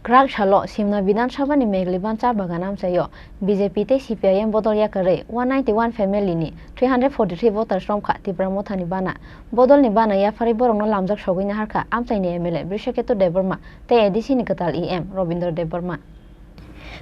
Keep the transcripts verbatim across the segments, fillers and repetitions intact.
Kwrak salo Simna Bidhan Sabha ni Megliban cha bagan amchaio B J P tei C P I M bodol yakarwi one ninety one family ni three hundred forty three voters romkha Tipra Motha ni bana. Bodol ni bana yapharwi borokno lamjak sogwi naharkha amchaini M L A Brishaketu Debbarma tei A D C ni kwtal E M Robindra Debbarma.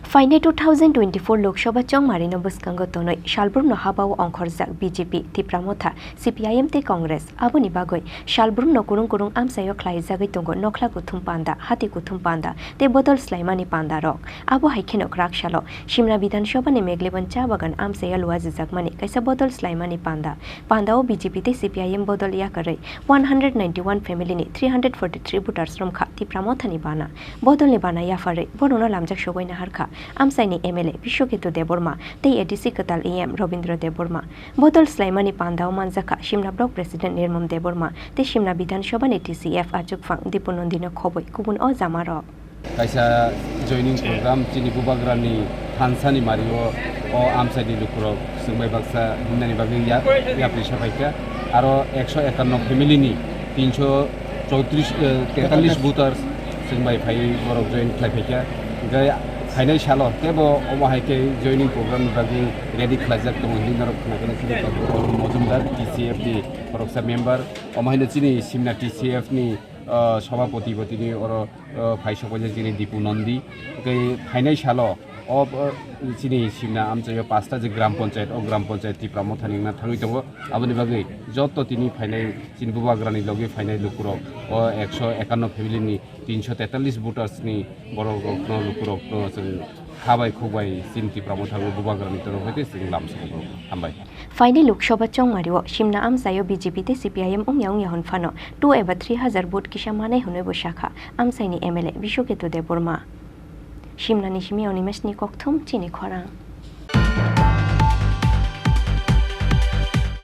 Phainai two thousand twenty-four Lok Sabha chongmarino bwskango tonwi salbrumno habao ongkhorjak B J P, Tipra Motha, C P I M tei Congress. Aboni bagwi salbrumno kurung kurung amchaio khlaijagwi tongo nokhla kuthum panda, hati kuthum panda tei bodol swlaimani pandarok. Abo hai kheno kwrak salo Simna Bidhan Sabha ni Megliban cha bagan amchaio luajijakmani kaisa bodol swlaimani panda. Pandao B J P tei C P I M bodol yakarwi one hundred ninety one family ni three hundred forty three voters romkha Tipra Motha ni bana. Bodol ni bana yapharwi borokno lamjak sogwi naharkha amchaini M L A Biswaketu Debbarma tei A D C kwtal E M Robindra Debbarma. Bodol swlaimani pandao manjakha Simna Block President Nirmam Debbarma tei Simna Bidhan Sabha ni T C F achukphang Dipu Nandino khobwi kubun o jamarok. Kaisa joining program chini Bubagrani thansani mario o amchaini lukurok chwngbai baksa himnani bagwi ya-, yapri saphaikha. Aro ekso ekanno family ni tinso chowtris, eh, tetalis voters chwngbai phai borok join khlai phaikha. Hingkhe phainai salo tebo omo hai khe joining program ni bagwi ready khlaijak tongo hinwi norok khna khna chini Mojumdar T C F ni khoroksa member. Omo haino chini Simna T C F ni, ah, sabhapati bo tini oro, ah, phai sokbaijak chini Dipu Nandi. Hingkhe phainai salo o, o chini Simna amchaio pasta je gram panchayat, o gram panchayat Tipra Mothani wngna thangwi tongo. Aboni bagwi joto tini phainai chini Bubagrani logi phainai lukurok o ekso ekanno family ni tinso tetalis voters ni borok rokno lukurokno chwng ha bai khuk bai chini Tipra Motha Bubagrani torof hai tei chwng lam sokgo. Hambai. Phainai Lok Sabha chongmario Simna amchaio B J P tei C P I M wngya wngya hwn phano two eba three hazar vote kisa manai hwnwi bo sakha amchaini M L A Biswaketu Debbarma. Simnani simi Animeshni kokthum chini khorang.